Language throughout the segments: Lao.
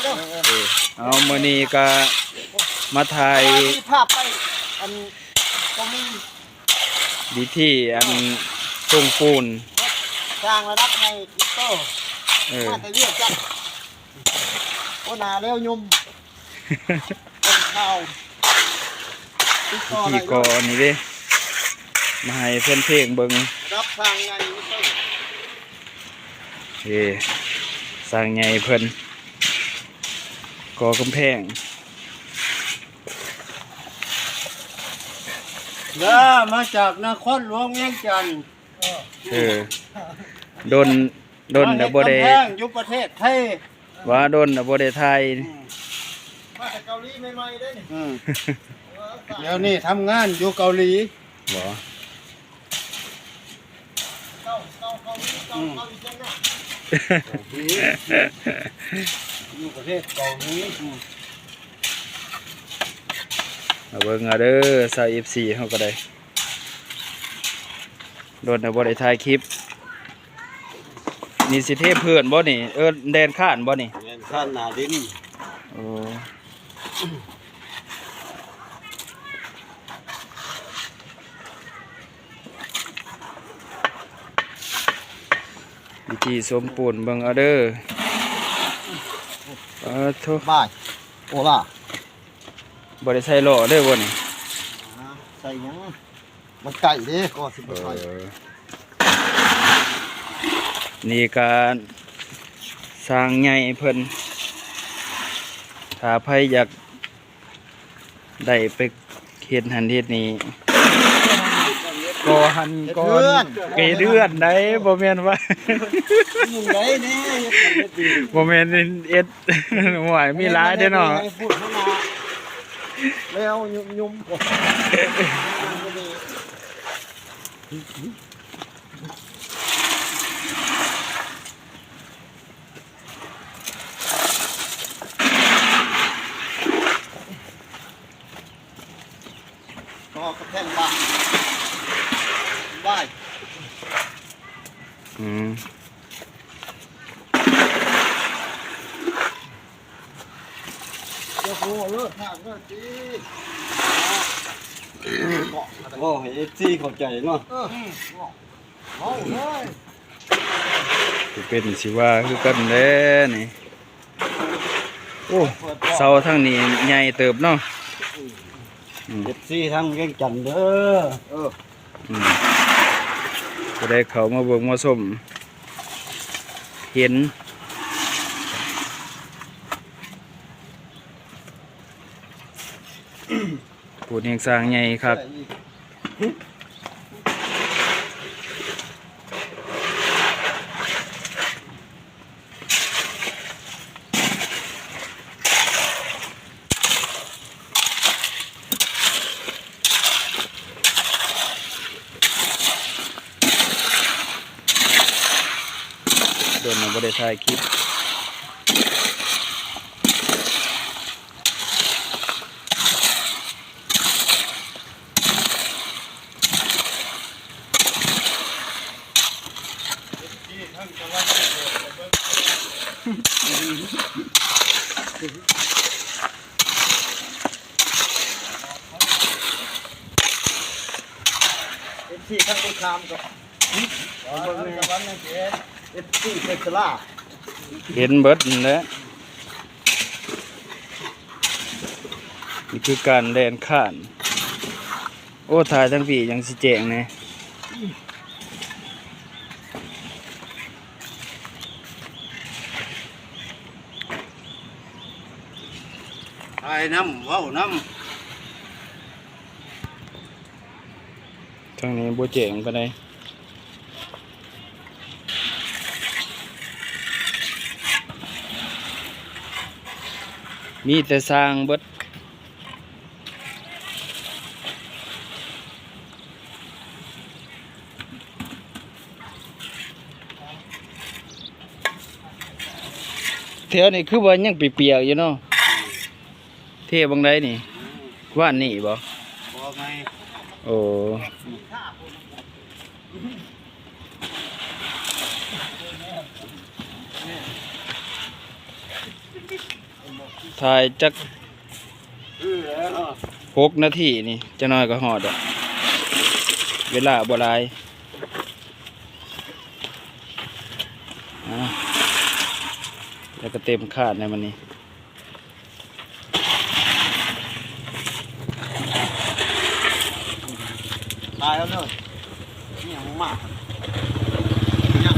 ເອີ ເອົາ ມື້ນີ້ກະມາຖ່າຍ ພາບໄປ ອັນ ຕົງນີ້ ວິທີ ອັນ ສົ່ງປູນ ສ້າງລະດັບໃຫ້ອີກໂຕ ເອີ ມາແຕ່ວຽກຈັນ ໂອ ໜ້າແລ້ວຍົມ ເປັນຂ່າວ ຕິດຕໍ່ໄດ້ເລີຍ ນີ້ເດ້ ມາໃຫ້ແຟນເພງເບິ່ງ ລະດັບສ້າງໃຫຍ່ອີກໂຕ ເອີ ສ້າງໃຫຍ່ເພິ່ນ ກໍ່ກຳແພງ ເດີ ມາຈາກນະຄອນຫຼວງວຽງຈັນ ເອີ ດົນ ດົນແລ້ວບໍ່ໄດ້ ມາເຮັດກຳແພງຢູ່ປະເທດໄທ ວ່າດົນແລ້ວບໍ່ໄດ້ຖ່າຍ ອືມ ມາແຕ່ເກົາຫຼີໃໝ່ໆເດ້ນີ້ ອືມ ດຽວນີ້ທຳງານຢູ່ເກົາຫຼີ ບໍ່ ເກົາ ເກົາ ເກົາ ເກົາ ເກົາອີກຈັ່ງນະ ຢູ່ປະເທດເກົາຫຼີ ອືມ ມາເບິ່ງເອົາເດີ ຊາວເອັຟຊີເຮົາກໍໄດ້ ດົນແລ້ວບໍ່ໄດ້ຖ່າຍຄລິບ ນີ້ຊິເທພື້ນບໍ່ນີ້? ເອີ ແດນຄ້ານບໍ່ນີ້? ແດນຄ້ານໜ້າດິນ ໂອ້ ວິທີສົມປູນເບິ່ງເອົາເດີ ປາໂທ້ ບາຍ ໂອລາ ບໍ່ໄດ້ໃສ່ລໍ້ເດີບໍ່ນີ້? ອ່າ ໃສ່ຫຍັງ? ມັນໃກ້ເດ້ ກໍຊິບໍ່ໃສ່ ເອີ ນີ້ກະຊ່າງໃຫຍ່ເພິ່ນ ຖ້າໃຜຢາກໄດ້ໄປເຮັດຫັ້ນເຮັດນີ້ ກໍຫັ້ນກໍ ເຮັດເຮືອນ ກໍເຮັດເຮືອນໄດ໋ ບໍ່ແມ່ນວ່າ ຢູ່ໃດແດ່ ເຮັດຫັ້ນເຮັດນີ້ ບໍ່ແມ່ນເຮັດ ໂອ້ຍ ມີຫຼາຍເດ້ເນາະ ແລ້ວຍຸ່ມໆ ກໍກະແພງບາດ ບາຍ ອືມ ໂອ້ໂຫ ເລີດທາງເລີດຕີ ເວົ້າໃຫ້ເອັຟຊີເຂົ້າໃຈເນາະ ເອີ ເວົ້າເລີຍ ຊິເປັນຊິວ່າຄືກັນແຫຼະນີ້ ໂອ້ ເສົາທາງນີ້ໃຫຍ່ເຕີບເນາະ ອືມ ເອັຟຊີທາງວຽງຈັນເດີ ເອີ ອືມ ຜູ້ໃດເຂົ້າມາເບິ່ງມາຊົມ ເຫັນ ປູນແຮ່ງສ້າງໃຫຍ່ຄັກ ດົນແລ້ວບໍ່ໄດ້ຖ່າຍຄລິບ ເອັຟຊີທາງກົງຂ້າມກໍ ເບິ່ງແນ່ ເອັຟຊີເພັດສະລາ ເຫັນເບິດຫັ້ນແຫຼະ ນີ້ຄືການແລ່ນຄ້ານ ໂອ້ ຖ່າຍທາງພີ້ຈັ່ງຊິແຈ້ງແນ່ ຖ່າຍນຳ ເວົ້ານຳ ທາງນີ້ບໍ່ແຈ້ງປານໃດ ມີແຕ່ສ້າງເບິດ ແຖວນີ້ຄືວ່າຍັງປຽກໆຢູ່ເນາະ ເທບາງໃດນີ້ ວານນີ້ບໍ່? ບໍ່ໄງ ໂອ້. ຖ່າຍຈັກຫົກນາທີນີ້ ຈັກໜ້ອຍກໍຮອດດອກ ເວລາບໍ່ຫຼາຍ. ອ່າ ແລ້ວກໍເຕັມຄາດໃນມື້ນີ້. ຕາຍແລ້ວເດີ ນີ້ຫຍັງມາ ນີ້ຫຍັງ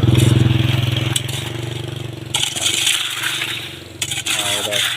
ຕາຍແລ້ວ.